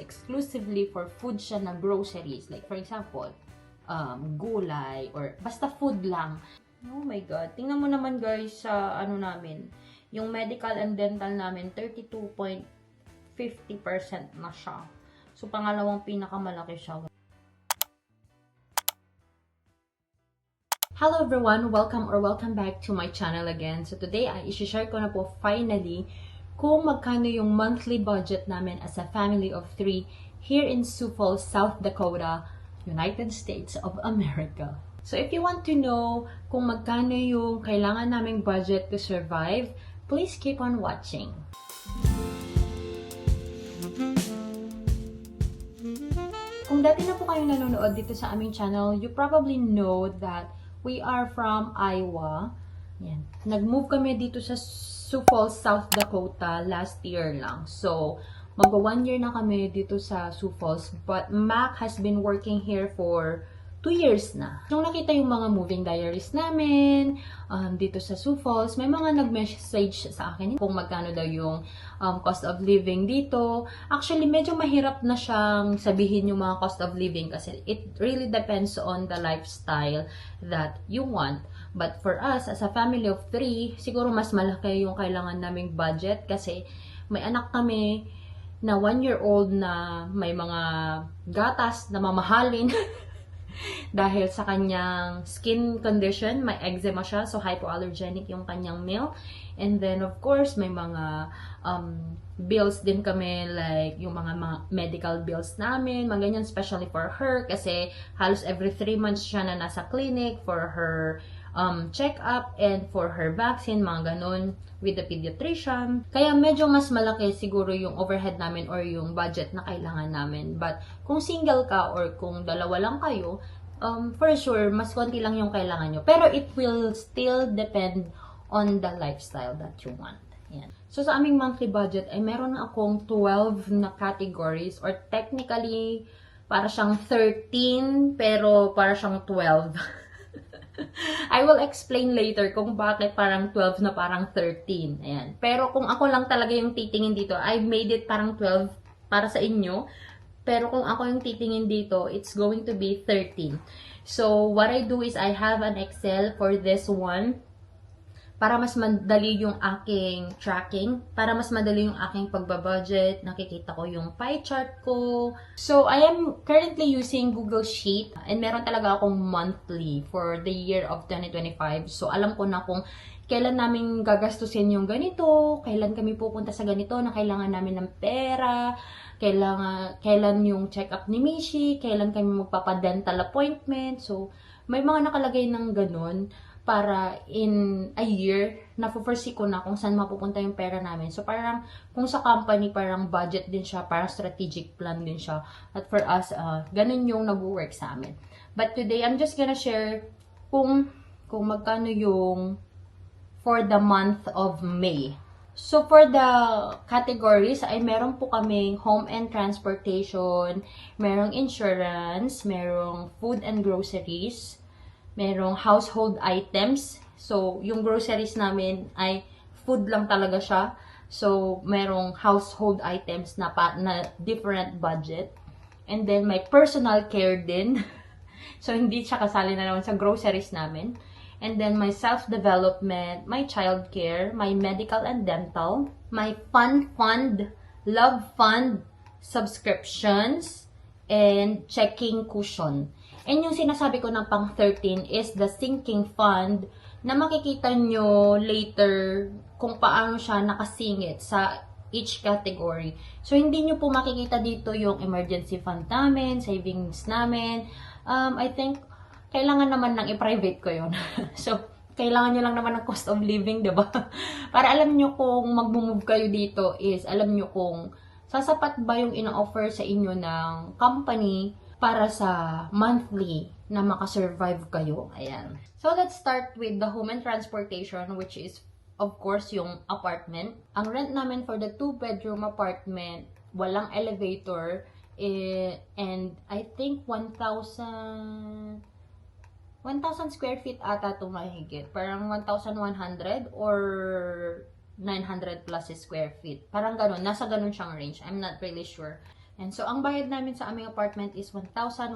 exclusively for food siya na groceries. Like, for example, gulay, or basta food lang. Oh my God. Tingnan mo naman guys sa ano namin. Yung medical and dental namin, 32.50% na siya. So, pangalawang pinakamalaki siya. Hello everyone! Welcome back to my channel again. So today, ay isi-share ko na po finally kung magkano yung monthly budget namin as a family of 3 here in Sioux Falls, South Dakota, United States of America. So if you want to know kung magkano yung kailangan naming budget to survive, please keep on watching. Kung dati na po kayong nanonood dito sa aming channel, you probably know that we are from Iowa. Yan. Nag-move kami dito sa Sioux Falls, South Dakota last year lang. So, magwa 1 year na kami dito sa Sioux Falls. But Mac has been working here for 2 years na. Nung nakita yung mga moving diaries namin dito sa Sioux Falls, may mga nag-message sa akin kung magkano daw yung cost of living dito. Actually, medyo mahirap na siyang sabihin yung mga cost of living kasi it really depends on the lifestyle that you want. But for us, as a family of 3, siguro mas malaki yung kailangan naming budget kasi may anak kami na 1-year-old na may mga gatas na mamahalin. Dahil sa kanyang skin condition, may eczema siya, so hypoallergenic yung kanyang milk. And then, of course, may mga bills din kami, like yung mga medical bills namin, mga ganyan, especially for her, kasi halos every 3 months siya na nasa clinic for her check-up and for her vaccine, mga ganun, with the pediatrician. Kaya medyo mas malaki siguro yung overhead namin or yung budget na kailangan namin. But kung single ka or kung dalawa lang kayo, for sure, mas konti lang yung kailangan nyo. Pero it will still depend on the lifestyle that you want. Yan. So sa aming monthly budget ay meron na akong 12 na categories, or technically para siyang 13 pero para siyang 12. I will explain later kung bakit parang 12 na parang 13. Ayan. Pero kung ako lang talaga yung titingin dito, I made it parang 12 para sa inyo. Pero kung ako yung titingin dito, it's going to be 13. So, what I do is I have an Excel for this one para mas madali yung aking tracking, para mas madali yung aking pagbabudget, nakikita ko yung pie chart ko. So, I am currently using Google Sheet, and meron talaga akong monthly for the year of 2025. So, alam ko na kung kailan namin gagastusin yung ganito, kailan kami pupunta sa ganito na kailangan namin ng pera, kailan yung check-up ni Mishi, kailan kami magpapadental appointment. So, may mga nakalagay ng ganun para in a year, na-foresee ko na kung saan mapupunta yung pera namin. So, parang, kung sa company, parang budget din siya, parang strategic plan din siya. At for us, ganun yung nag-work sa amin. But today, I'm just gonna share kung magkano yung for the month of May. So, for the categories, ay meron po kaming home and transportation, merong insurance, merong food and groceries, merong household items. So, yung groceries namin ay food lang talaga siya. So, merong household items na different budget. And then, may personal care din. So, hindi siya kasali na naman sa groceries namin. And then, my self-development, my childcare, my medical and dental, my fund, love fund, subscriptions, and checking cushion. And yung sinasabi ko ng pang 13 is the sinking fund na makikita nyo later kung paano siya nakasingit sa each category. So, hindi nyo po makikita dito yung emergency fund namin, savings namin. I think, kailangan naman nang i-private ko yun. So, kailangan nyo lang naman ng cost of living, diba? Para alam nyo kung mag-move kayo dito is, alam nyo kung sasapat ba yung ina-offer sa inyo ng company para sa monthly na makasurvive kayo. Ayan. So, let's start with the home and transportation, which is, of course, yung apartment. Ang rent namin for the 2-bedroom apartment, walang elevator, and I think 1,000 square feet ata ito mahigit. Parang 1,100 or 900 plus square feet. Parang ganun. Nasa ganun siyang range. I'm not really sure. And so, ang bayad namin sa aming apartment is 1,190.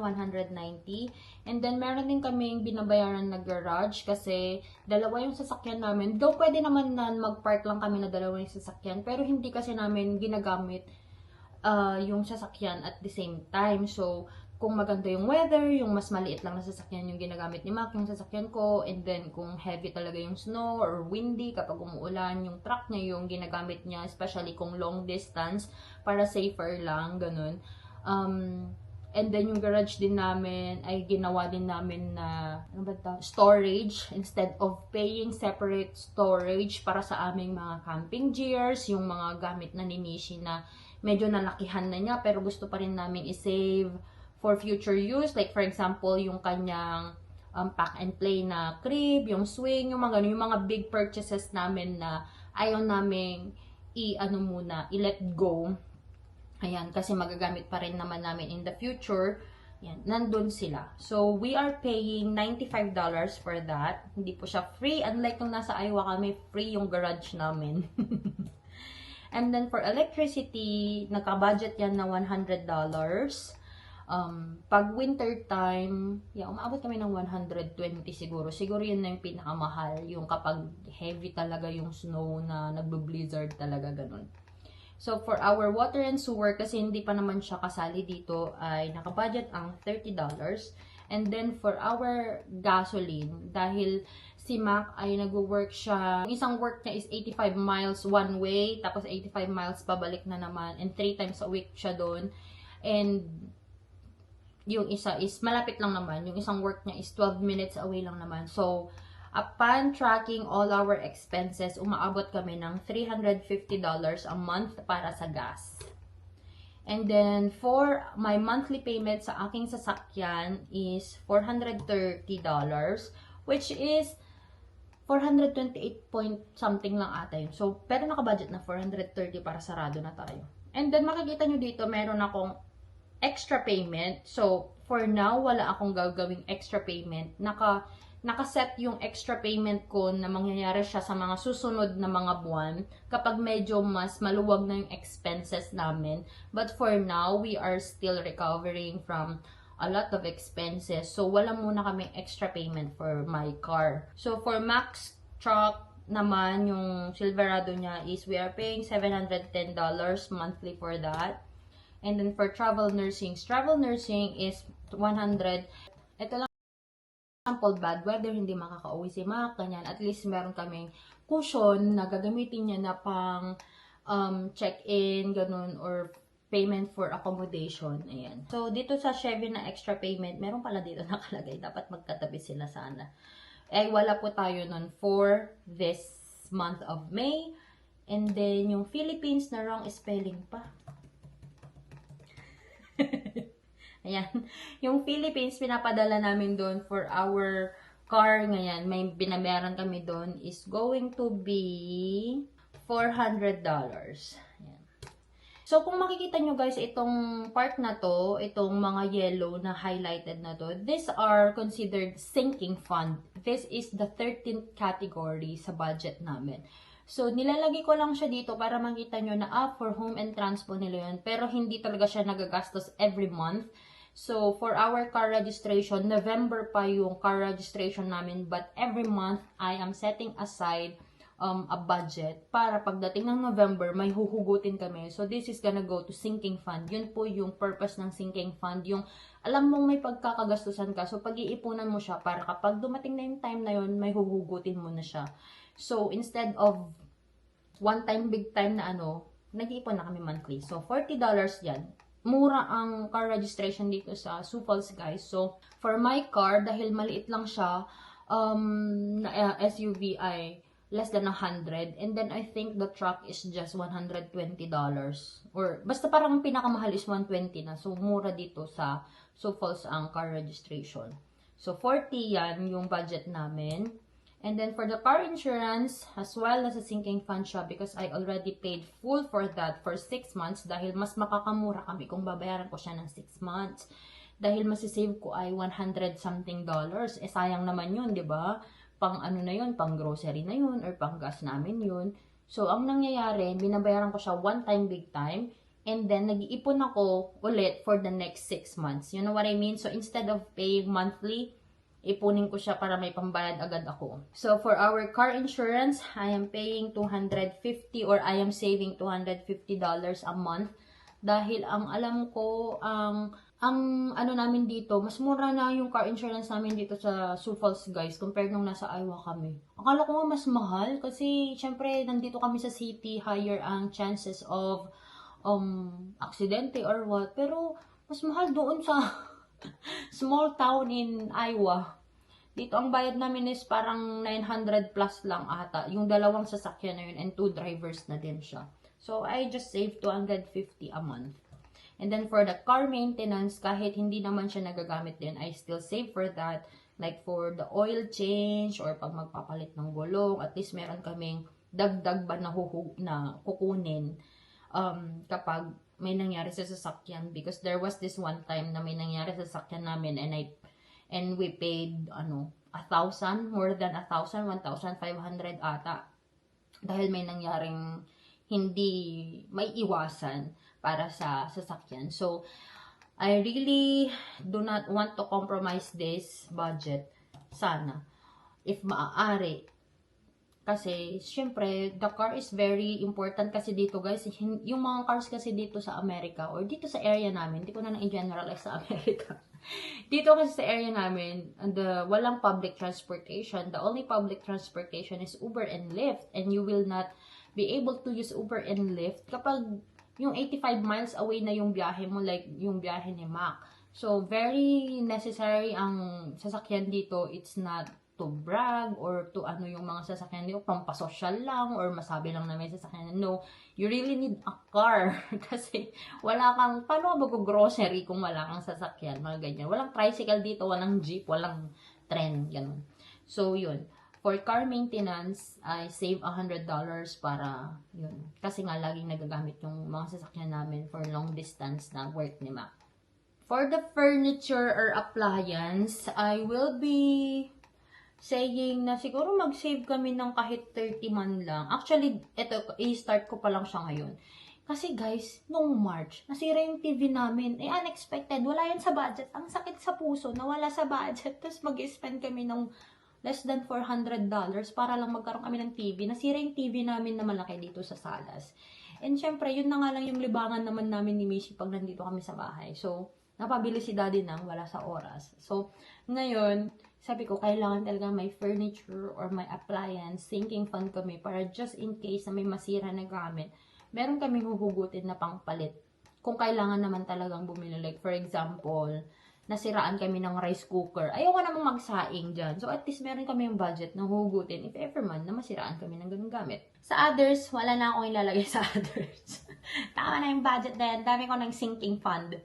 And then, meron din kaming binabayaran na garage kasi dalawa yung sasakyan namin. Though, pwede naman na mag-park lang kami na dalawa yung sasakyan. Pero, hindi kasi namin ginagamit yung sasakyan at the same time. So, kung maganda yung weather, yung mas maliit lang na sasakyan yung ginagamit ni Mac, yung sasakyan ko, and then kung heavy talaga yung snow or windy, kapag umuulan, yung truck niya yung ginagamit niya, especially kung long distance, para safer lang, ganun. And then yung garage din namin ay ginawa din namin na ano ba ito? Storage instead of paying separate storage para sa aming mga camping gears, yung mga gamit na ni Mishi na medyo nalakihan na niya pero gusto pa rin namin i-save for future use. Like for example, yung kanyang pack and play na crib, yung swing, yung mga ganun, yung mga big purchases namin na ayaw namin i-let go. Ayan, kasi magagamit pa rin naman namin in the future. Yan, nandun sila. So, we are paying $95 for that. Hindi po siya free. Unlike nung nasa Iowa kami, free yung garage namin. And then, for electricity, naka-budget yan na $100. Pag winter time, umabot kami ng 120 siguro. Siguro yun na yung pinakamahal. Yung kapag heavy talaga yung snow na nagbo-blizzard talaga, ganun. So, for our water and sewer, kasi hindi pa naman siya kasali dito, ay nakabudget ang $30. And then, for our gasoline, dahil si Mac ay nag-work siya, isang work niya is 85 miles one way, tapos 85 miles pabalik na naman, and 3 times a week siya doon. And, yung isa is, malapit lang naman, yung isang work niya is 12 minutes away lang naman. So, upon tracking all our expenses, umaabot kami ng $350 a month para sa gas. And then, for my monthly payment sa aking sasakyan is $430, which is 428 point something lang ata yun. So, pero naka-budget na 430 para sarado na tayo. And then, makikita nyo dito, meron akong extra payment. So, for now, wala akong gagawing extra payment. Nakaset yung extra payment ko na mangyayari siya sa mga susunod na mga buwan kapag medyo mas maluwag na yung expenses namin. But for now, we are still recovering from a lot of expenses. So, wala muna kami extra payment for my car. So, for Max truck naman, yung Silverado niya is we are paying $710 monthly for that. And then for travel nursing is 100. Ito lang example, bad weather, hindi makakauwi si Mac, ganyan. At least meron kaming cushion na gagamitin niya na pang check-in, ganun, or payment for accommodation. Ayan. So, dito sa Chevy na extra payment, meron pala dito nakalagay. Dapat magkatabi sila sana. Eh, wala po tayo nun for this month of May. And then, yung Philippines na wrong spelling pa. Ayan. Yung Philippines, pinapadala namin doon for our car ngayon. May binabayaran kami doon is going to be $400. Ayan. So, kung makikita nyo guys, itong part na to, itong mga yellow na highlighted na to, these are considered sinking fund. This is the 13th category sa budget namin. So, nilalagay ko lang siya dito para makita nyo na, for home and transpo nila yun. Pero, hindi talaga siya nagagastos every month. So, for our car registration, November pa yung car registration namin. But, every month, I am setting aside a budget para pagdating ng November, may huhugutin kami. So, this is gonna go to sinking fund. Yun po yung purpose ng sinking fund. Yung, alam mong may pagkakagastusan ka. So, pag-iipunan mo siya para kapag dumating na yung time na yun, may huhugutin mo na siya. So, instead of one time, big time na nag-iipon na kami monthly. So, $40 yan. Mura ang car registration dito sa Sioux Falls, guys. So, for my car, dahil maliit lang siya, SUV ay less than 100. And then, I think the truck is just $120. Or, basta parang pinakamahal is 120 na. So, mura dito sa Sioux Falls ang car registration. So, 40 yan yung budget namin. And then, for the car insurance, as well, nasa sinking fund siya because I already paid full for that for 6 months dahil mas makakamura kami kung babayaran ko siya ng 6 months. Dahil masisave ko ay $100 something. Eh, sayang naman yun, di ba? Pang na yun, pang grocery na yun, or pang gas namin yun. So, ang nangyayari, binabayaran ko siya one time, big time. And then, nag-iipon ako ulit for the next 6 months. You know what I mean? So, instead of paying monthly, ipunin ko siya para may pambayad agad ako. So, for our car insurance, I am paying $250 or I am saving $250 a month. Dahil ang alam ko, ang ano namin dito, mas mura na yung car insurance namin dito sa Sioux Falls, guys, compared nung nasa Iowa kami. Akala ko nga mas mahal kasi, syempre, nandito kami sa city, higher ang chances of aksidente or what. Pero, mas mahal doon sa small town in Iowa. Dito, ang bayad namin is parang 900 plus lang ata. Yung dalawang sasakyan na yun and 2 drivers na din siya. So, I just saved $250 a month. And then, for the car maintenance, kahit hindi naman siya nagagamit din, I still save for that. Like, for the oil change or pag magpapalit ng gulong, at least meron kaming dagdag ba na kukunin kapag may nangyari sa sasakyan. Because there was this one time na may nangyari sa sasakyan namin and we paid 1,000, more than 1,000, 1,500 ata. Dahil may nangyaring hindi may iwasan para sa sasakyan. So, I really do not want to compromise this budget. Sana. If maaari. Kasi, syempre, the car is very important kasi dito, guys. Yung mga cars kasi dito sa Amerika or dito sa area namin, hindi ko na i-generalize sa Amerika. Dito kasi sa area namin, walang public transportation. The only public transportation is Uber and Lyft. And you will not be able to use Uber and Lyft kapag yung 85 miles away na yung biyahe mo, like yung biyahe ni Mac. So, very necessary ang sasakyan dito. It's not to brag or to yung mga sasakyan dito, pampasosyal lang or masabi lang na may sasakyan. No, you really need a car kasi wala kang, paano mag-grocery kung wala kang sasakyan, mga ganyan. Walang tricycle dito, walang jeep, walang tren, ganun. So, yun. For car maintenance, I save $100 para, yun. Kasi nga, laging nagagamit yung mga sasakyan namin for long distance na work ni Mac. For the furniture or appliance, I will be saying na siguro mag-save kami ng kahit 30 man lang. Actually, ito, i-start ko pa lang siya ngayon. Kasi guys, noong March, nasira yung TV namin. Unexpected. Wala yan sa budget. Ang sakit sa puso, nawala sa budget. Tapos mag-spend kami ng less than $400 para lang magkaroon kami ng TV. Nasira yung TV namin na malaki dito sa Salas. And syempre, yun na nga lang yung libangan naman namin ni Mishi pag nandito kami sa bahay. So, napabili si Daddy nang wala sa oras. So, ngayon, sabi ko, kailangan talaga may furniture or may appliance, sinking fund kami para just in case na may masira na gamit, meron kaming huhugutin na pangpalit. Kung kailangan naman talagang bumili. Like, for example, nasiraan kami ng rice cooker. Ayoko namang magsaing dyan. So, at least meron kami yung budget na huhugutin if ever man na masiraan kami ng ganung gamit. Sa others, wala na akong ilalagay sa others. Tama na yung budget na yan. Dami ko ng sinking fund.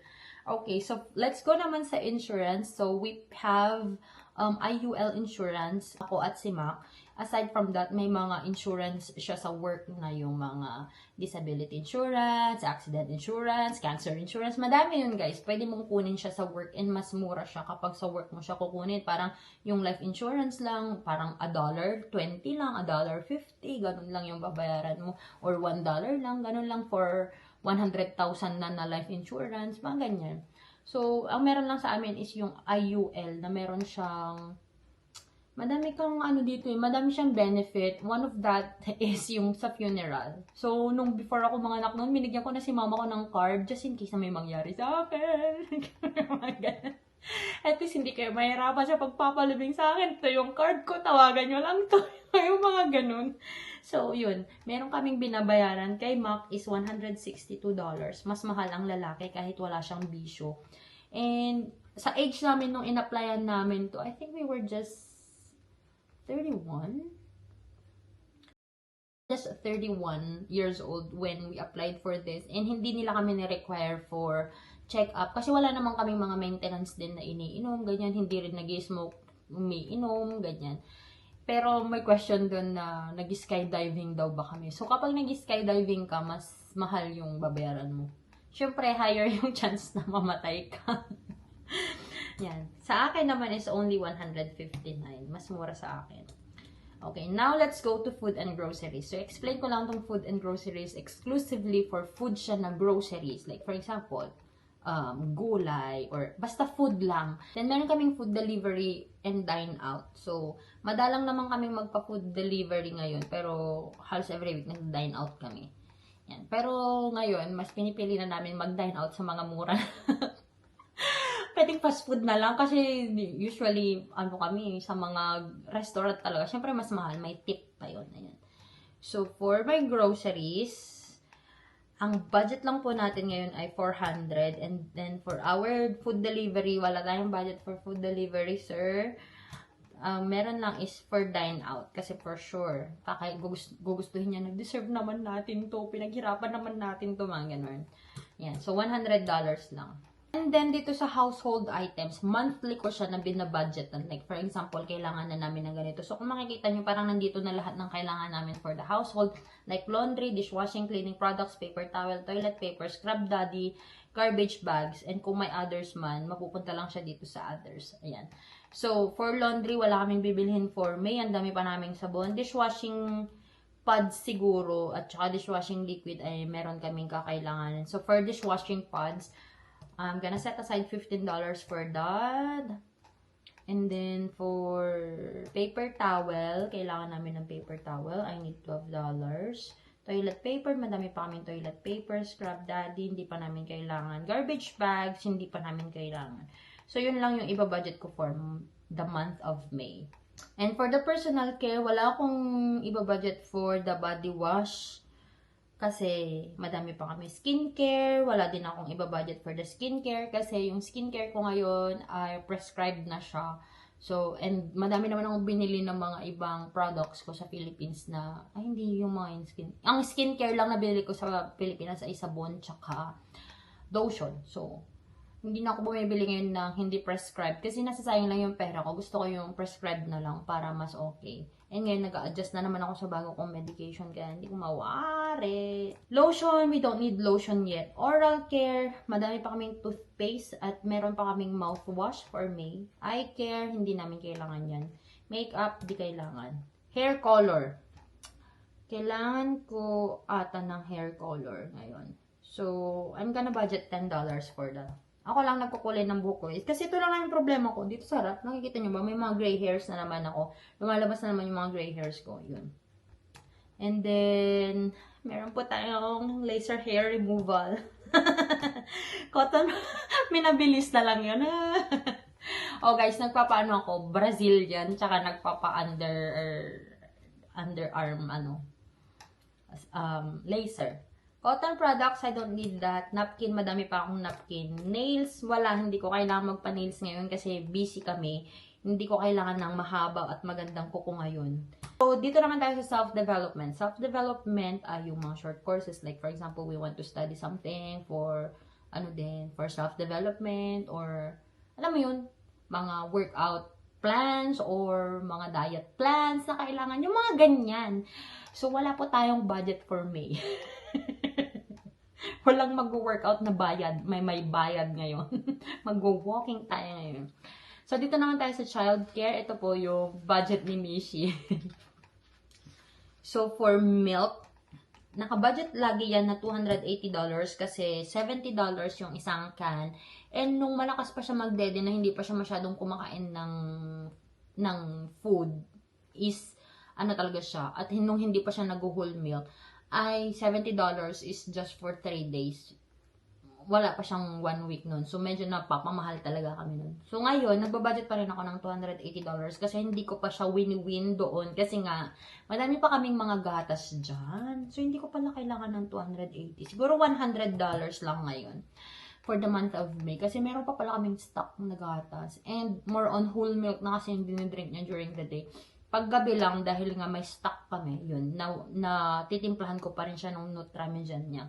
Okay, so let's go naman sa insurance. So, we have IUL insurance, ako at si Mac. Aside from that, may mga insurance siya sa work na yung mga disability insurance, accident insurance, cancer insurance. Madami yun, guys. Pwede mong kunin siya sa work and mas mura siya kapag sa work mo siya kukunin. Parang yung life insurance lang, parang $1.20 lang, $1.50, ganun lang yung babayaran mo. Or $1 lang, ganun lang for 100,000 na life insurance, mga ganyan. So, ang meron lang sa amin is yung IUL na meron siyang madami kang dito madami siyang benefit. One of that is yung sa funeral. So, nung before ako manganak noon, binigyan ko na si mama ko ng card just in case na may mangyari sa akin. At least hindi kayo mahirapan sa pagpapalibing sa akin. Ito yung card ko, tawagan nyo lang to. Yung mga ganun. So, yun. Meron kaming binabayaran kay Mac is $162. Mas mahal ang lalaki kahit wala siyang bisyo. And, sa age namin nung in-applyan namin to, I think we were just 31? Just 31 years old when we applied for this. And hindi nila kami ni-require for check-up. Kasi wala naman kaming mga maintenance din na iniinom, ganyan. Hindi rin nag-smoke, umiinom, ganyan. Pero may question doon na nag-skydiving daw ba kami. So, kapag nag-skydiving ka, mas mahal yung babayaran mo. Siyempre, higher yung chance na mamatay ka. Yan. Sa akin naman is only $159. Mas mura sa akin. Okay, now let's go to food and groceries. So, explain ko lang tong food and groceries exclusively for food siya na groceries. Like, for example, gulay, or basta food lang. Then, meron kaming food delivery and dine out. So, madalang naman kaming magpa-food delivery ngayon, pero halos every week nag-dine out kami. Yan. Pero ngayon, mas pinipili na namin mag-dine out sa mga mura. Pwedeng fast food na lang kasi usually, ano kami, sa mga restaurant talaga, syempre mas mahal, may tip pa yun. Ayan. So, for my groceries, ang budget lang po natin ngayon ay 400. And then, for our food delivery, wala tayong budget for food delivery, sir. Meron lang is for dine out. Kasi for sure, gugustuhin niya na, deserve naman natin to, pinaghirapan naman natin to, mga ganun. Yan. So, $100 lang. And then, dito sa household items, monthly ko siya na binabudgetan. Like, for example, kailangan na namin ng ganito. So, kung makikita nyo, parang nandito na lahat ng kailangan namin for the household. Like, laundry, dishwashing, cleaning products, paper towel, toilet paper, scrub daddy, garbage bags, and kung may others man, mapupunta lang siya dito sa others. Ayan. So, for laundry, wala kaming bibilhin for May. Ang dami pa naming sabon. Dishwashing pads siguro, at saka dishwashing liquid ay meron kaming kakailanganin. So, for dishwashing pads, I'm gonna set aside $15 for that. And then, for paper towel, kailangan namin ng paper towel. I need $12. Toilet paper, madami pa kami toilet paper. Scrub daddy, hindi pa namin kailangan. Garbage bags, hindi pa namin kailangan. So, yun lang yung iba-budget ko for the month of May. And for the personal care, wala akong iba-budget for the body wash. Kasi madami pa kami skincare, wala din akong iba-budget for the skincare kasi yung skincare ko ngayon ay prescribed na siya. So, and madami naman akong binili ng mga ibang products ko sa Philippines na, ay hindi yung mga ang skincare lang na binili ko sa Pilipinas ay sabon tsaka lotion. So, hindi na ako bumibili ngayon ng hindi prescribed kasi nasasayang lang yung pera ko. Gusto ko yung prescribed na lang para mas okay. And ngayon, nag-a-adjust na naman ako sa bago kong medication kaya hindi ko mawari. Lotion, we don't need lotion yet. Oral care, madami pa kaming toothpaste at meron pa kaming mouthwash for May. Eye care, hindi namin kailangan yan. Makeup, di kailangan. Hair color. Kailangan ko ata ng hair color ngayon. So, I'm gonna budget $10 for that. Ako lang nagkukulay ng buhok ko. Kasi ito lang yung problema ko. Dito sa harap, nakikita nyo ba? May mga gray hairs na naman ako. Lumalabas na naman yung mga gray hairs ko. Yun. And then, meron po tayong laser hair removal. Cotton, minabilis na lang yun. Oh guys, nagpapaano ako? Brazilian, tsaka underarm, laser. Cotton products, I don't need that. Napkin, madami pa akong napkin. Nails, wala. Hindi ko kailangan magpa-nails ngayon kasi busy kami. Hindi ko kailangan ng mahaba at magandang kuko ngayon. So, dito naman tayo sa self-development. Self-development ay yung mga short courses. Like, for example, we want to study something for, for self-development or, alam mo yun, mga workout plans or mga diet plans na kailangan. Yung mga ganyan. So, wala po tayong budget for May. Walang mag-workout na bayad. May bayad ngayon. Mag-walking tayo ngayon. So, dito naman tayo sa childcare. Ito po yung budget ni Mishi. So, for milk, naka-budget lagi yan na $280 kasi $70 yung isang can. And nung malakas pa siya magdede na hindi pa siya masyadong kumakain ng food, is talaga siya. At nung hindi pa siya nag-whole milk, ay $70 is just for 3 days. Wala pa siyang 1 week nun. So, medyo napapamahal talaga kami nun. So, ngayon, nagbabudget pa rin ako ng $280 kasi hindi ko pa siya win-win doon. Kasi nga, madami pa kaming mga gatas dyan. So, hindi ko pala kailangan ng $280. Siguro $100 lang ngayon for the month of May. Kasi meron pa pala kaming stock na gatas. And more on whole milk na kasi yung dinidrink niya during the day. Paggabi lang, dahil nga may stock kami, yun, na titimplahan ko pa rin siya ng Nutramigen niya.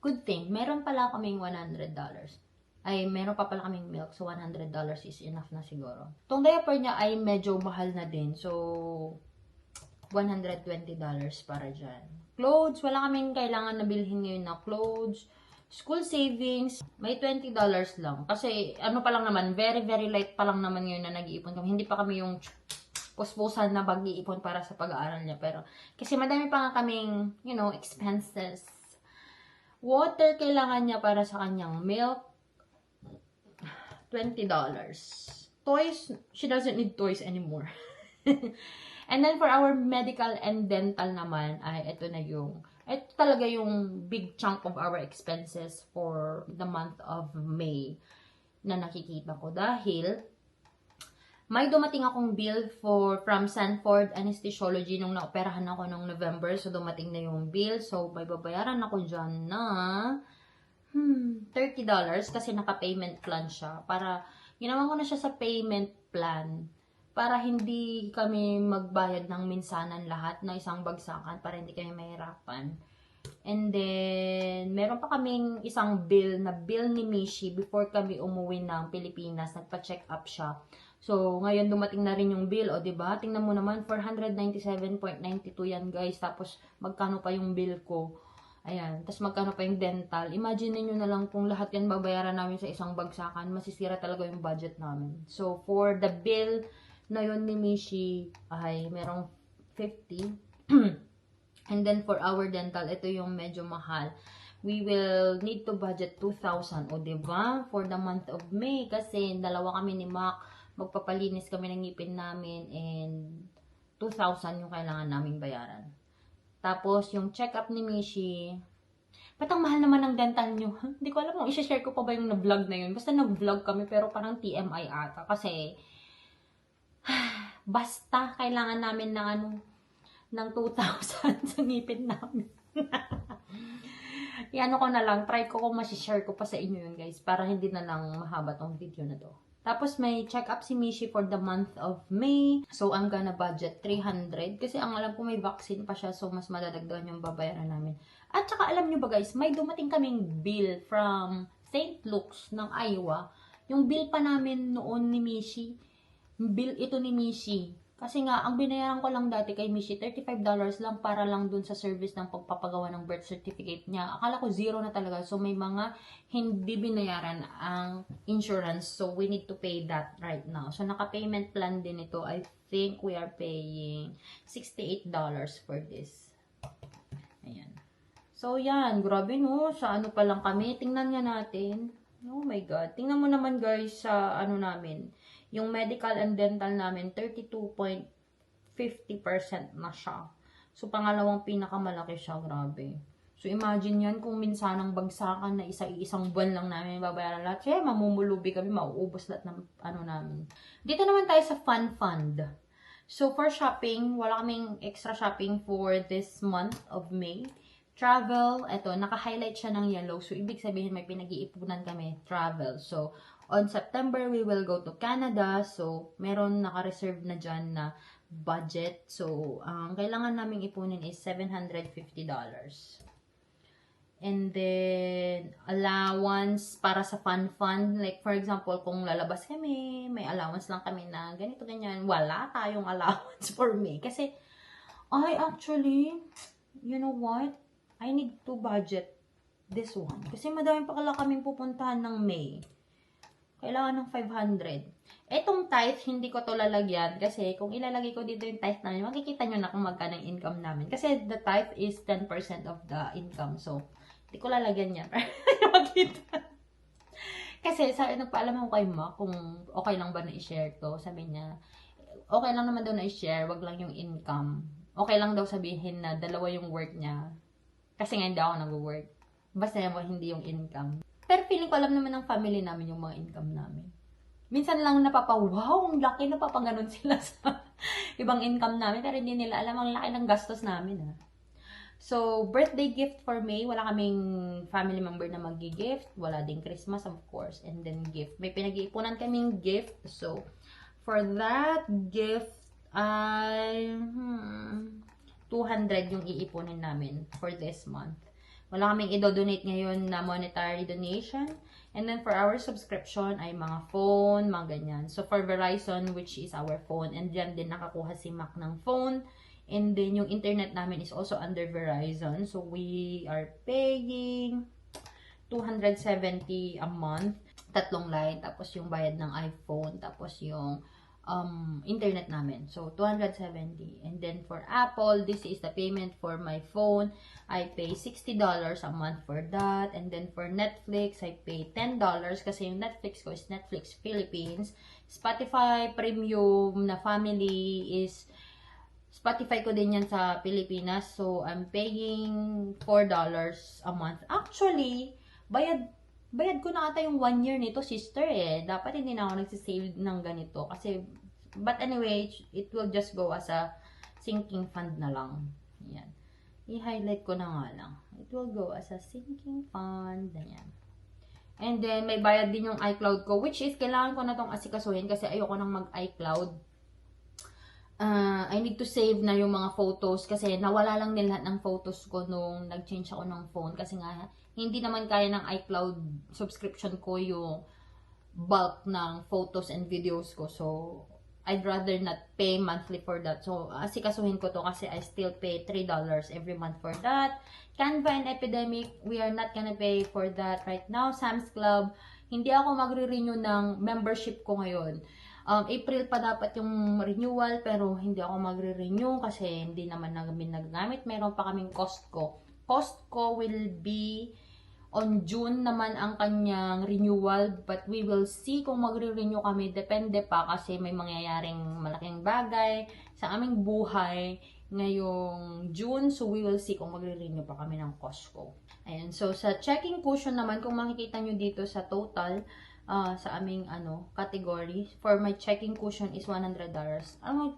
Good thing, meron pala kaming $100. Ay, meron pa pala kaming milk, so $100 is enough na siguro. Itong diaper niya ay medyo mahal na din, so $120 para dyan. Clothes, wala kaming kailangan na bilhin ngayon na clothes. School savings, may $20 lang. Kasi, pa lang naman, very, very light pa lang naman ngayon na nag-iipon kami. Hindi pa kami yung puspusan na pag-iipon para sa pag-aaral niya. Pero, kasi madami pa nga kaming, expenses. Water, kailangan niya para sa kanyang milk, $20. Toys, she doesn't need toys anymore. And then, for our medical and dental naman, ay ito talaga yung big chunk of our expenses for the month of May na nakikita ko. Dahil, may dumating akong bill from Sanford Anesthesiology nung naoperahan ako nung November. So, dumating na yung bill. So, may babayaran ako dyan na $30 kasi naka-payment plan siya. Ginawa ko na siya sa payment plan para hindi kami magbayad ng minsanan lahat na isang bagsakan para hindi kami mahirapan. And then, meron pa kaming isang bill ni Mishi before kami umuwi ng Pilipinas. Nagpa-check up siya. So, ngayon dumating na rin yung bill. O, diba? Tingnan mo naman, 497.92 yan, guys. Tapos, magkano pa yung bill ko. Ayan. Tapos, magkano pa yung dental. Imagine niyo na lang kung lahat yan babayaran namin sa isang bagsakan. Masisira talaga yung budget namin. So, for the bill na yun ni Mishi, ay merong 50. And then, for our dental, ito yung medyo mahal. We will need to budget 2,000. O, diba? For the month of May. Kasi, dalawa kami ni Mac. Magpapalinis kami ng ngipin namin and 2,000 yung kailangan naming bayaran. Tapos, yung check-up ni Mishi, ba't ang mahal naman ng dental nyo? Hindi ko alam kung i-share ko pa ba yung na-vlog na yun. Basta nag-vlog kami pero parang TMI ata. Kasi, basta kailangan namin ng 2,000 sa ngipin namin. Iano ko na lang, try ko kung masishare ko pa sa inyo yun, guys, para hindi na lang mahaba tong video na to. Tapos, may check-up si Mishi for the month of May. So, I'm gonna budget 300. Kasi ang alam ko may vaccine pa siya. So, mas madadagdagan yung babayaran namin. At saka, alam nyo ba guys, may dumating kaming bill from St. Luke's ng Iowa. Yung bill pa namin noon ni Mishi. Bill ito ni Mishi. Kasi nga, ang binayaran ko lang dati kay Mishi, $35 lang para lang dun sa service ng pagpapagawa ng birth certificate niya. Akala ko zero na talaga. So, may mga hindi binayaran ang insurance. So, we need to pay that right now. So, naka-payment plan din ito. I think we are paying $68 for this. Ayan. So, yan. Grabe no. Sa ano pa lang kami. Tingnan nga natin. Oh my God. Tingnan mo naman guys sa ano namin. Yung medical and dental namin, 32.50% na siya. So, pangalawang pinakamalaki siya. Grabe. So, imagine yan kung minsan ang bagsakan na isang buwan lang namin babayaran lahat. Kaya mamumulubi kami, mauubos lahat ng ano namin. Dito naman tayo sa fun fund. So, for shopping, wala kaming extra shopping for this month of May. Travel, eto, naka-highlight siya ng yellow. So, ibig sabihin may pinag-iipunan kami, travel. So, on September, we will go to Canada. So, meron naka-reserve na dyan na budget. So, ang kailangan naming ipunin is $750. And then, allowance para sa fun fund. Like, for example, kung lalabas kami, may allowance lang kami na ganito, ganyan. Wala tayong allowance for me. Kasi, actually, you know what? I need to budget this one. Kasi madami pa kala kaming pupuntahan ng May. Kailangan ng 500. Etong tithe, hindi ko to lalagyan. Kasi kung ilalagay ko dito yung tithe namin, makikita nyo na kung magkano yung income namin. Kasi the tithe is 10% of the income. So, hindi ko lalagyan yan. Makita. Kasi nagpaalam ako kay Ma kung okay lang ba na i-share to. Sabi niya, okay lang naman daw na i-share, wag lang yung income. Okay lang daw sabihin na dalawa yung work niya. Kasi nga hindi ako nag-work. Basta hindi yung income. Pero feeling ko alam naman ng family namin yung mga income namin. Minsan lang wow, ang laki, napapaganon sila sa ibang income namin. Pero hindi nila alam ang laki ng gastos namin. So, birthday gift for May. Wala kaming family member na mag-gift. Wala ding Christmas, of course. And then gift. May pinag-iipunan kaming gift. So, for that gift, ay 200 yung iipunin namin for this month. Wala kaming i-donate ngayon na monetary donation. And then for our subscription ay mga phone, mga ganyan. So for Verizon, which is our phone, and dyan din nakakuha si Mac ng phone. And then yung internet namin is also under Verizon. So we are paying $270 a month. 3 line. Tapos yung bayad ng iPhone. Tapos yung internet namin. So, 270. And then, for Apple, this is the payment for my phone. I pay $60 a month for that. And then, for Netflix, I pay $10 kasi yung Netflix ko is Netflix Philippines. Spotify Premium na family is Spotify ko din yan sa Pilipinas. So, I'm paying $4 a month. Actually, bayad ko na ata yung 1 year nito, sister eh. Dapat hindi na ako nagsisave ng ganito. Kasi, but anyway, it will just go as a sinking fund na lang. Yan. I-highlight ko na nga lang. It will go as a sinking fund. Yan. And then, may bayad din yung iCloud ko, which is, kailangan ko na tong asikasuhin kasi ayoko nang mag-iCloud. I need to save na yung mga photos kasi nawala lang din lahat ng photos ko nung nag-change ako ng phone kasi nga hindi naman kaya ng iCloud subscription ko yung bulk ng photos and videos ko. So, I'd rather not pay monthly for that. So, asikasuhin ko to kasi I still pay $3 every month for that. Canva and Epidemic, we are not gonna pay for that right now. Sam's Club, hindi ako magre-renew ng membership ko ngayon. April pa dapat yung renewal pero hindi ako magre-renew kasi hindi naman namin nagagamit. Meron pa kaming Costco. Costco will be on June naman ang kanyang renewal but we will see kung magre-renew kami. Depende pa kasi may mangyayaring malaking bagay sa aming buhay ngayong June. So, we will see kung magre-renew pa kami ng Costco. Ayan. So, sa checking cushion naman, kung makikita nyo dito sa total, sa aming category, for my checking cushion is $100. Ano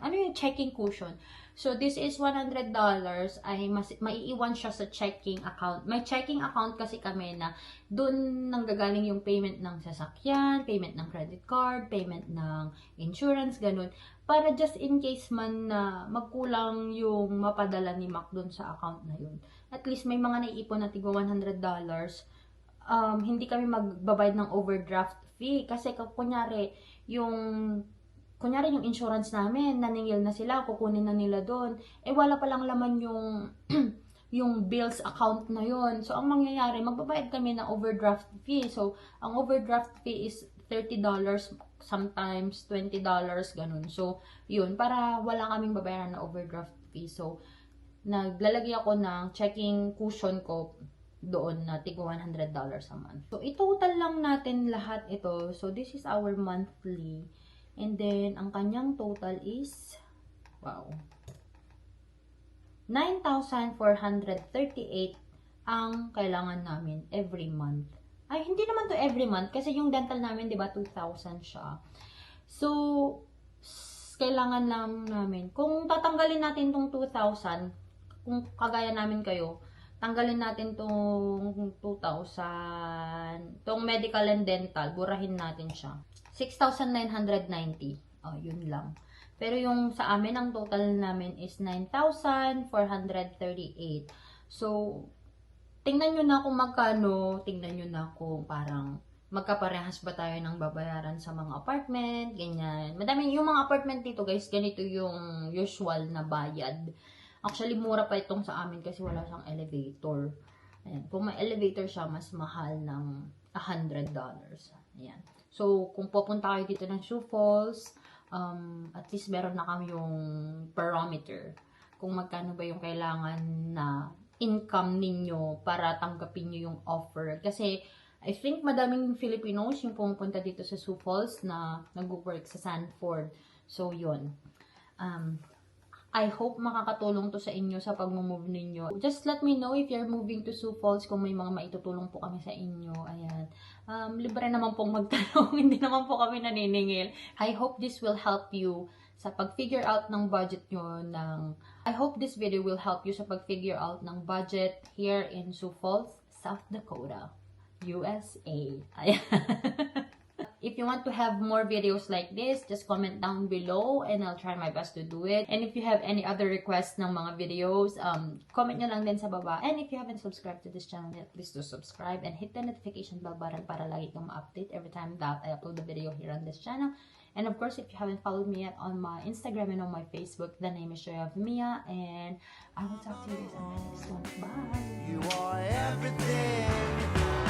yung checking cushion? So, this is $100 ay maiiwan siya sa checking account. May checking account kasi kami na doon nanggagaling yung payment ng sasakyan, payment ng credit card, payment ng insurance, ganun. Para just in case man na magkulang yung mapadala ni Mac doon sa account na yun. At least may mga naiipon na tigwa $100. Hindi kami magbabayad ng overdraft fee. Kasi kunyari yung insurance namin, naningil na sila, kukunin na nila doon. Wala palang laman yung yung bills account na yon. So, ang mangyayari, magbabayad kami ng overdraft fee. So, ang overdraft fee is $30, sometimes $20, ganun. So, yun, para wala kaming babayaran na overdraft fee. So, naglalagay ako ng checking cushion ko doon na tig $100 a month. So, i-total lang natin lahat ito. So, this is our monthly. And then, ang kanyang total is, wow, 9,438 ang kailangan namin every month. Ay, hindi naman to every month kasi yung dental namin, di ba, 2,000 siya. So, kailangan lang namin, kung tatanggalin natin tong 2,000, kung kagaya namin kayo, tanggalin natin tong 2,000, tong medical and dental, burahin natin siya. 6,990. Oh, yun lang. Pero yung sa amin, ang total namin is 9,438. So, tingnan nyo na kung magkano, tingnan nyo na kung parang magkaparehas ba tayo ng babayaran sa mga apartment, ganyan. Madami yung mga apartment dito, guys, ganito yung usual na bayad. Actually, mura pa itong sa amin kasi wala siyang elevator. Ayan. Kung may elevator siya, mas mahal ng $100. Ayan. So, kung pupunta kayo dito ng Sioux Falls, at least meron na kami yung parameter. Kung magkano ba yung kailangan na income ninyo para tanggapin nyo yung offer. Kasi, I think madaming Filipinos yung pumunta dito sa Sioux Falls na nag-work sa Sanford. So, yun. I hope makakatulong to sa inyo sa pag-move ninyo. Just let me know if you're moving to Sioux Falls kung may mga maitutulong po kami sa inyo. Ayan. Libre naman pong magtanong. Hindi naman po kami naniningil. I hope this will help you sa pag-figure out ng budget nyo I hope this video will help you sa pag-figure out ng budget here in Sioux Falls, South Dakota, USA. Ayan. If you want to have more videos like this, just comment down below and I'll try my best to do it. And if you have any other requests ng mga videos, comment nyo lang din sa baba. And if you haven't subscribed to this channel yet, please do subscribe and hit the notification bell button para lagi kang ma-update every time that I upload a video here on this channel. And of course, if you haven't followed me yet on my Instagram and on my Facebook, the name is Joy of Mia. And I will talk to you guys on the next one. Bye! You are everything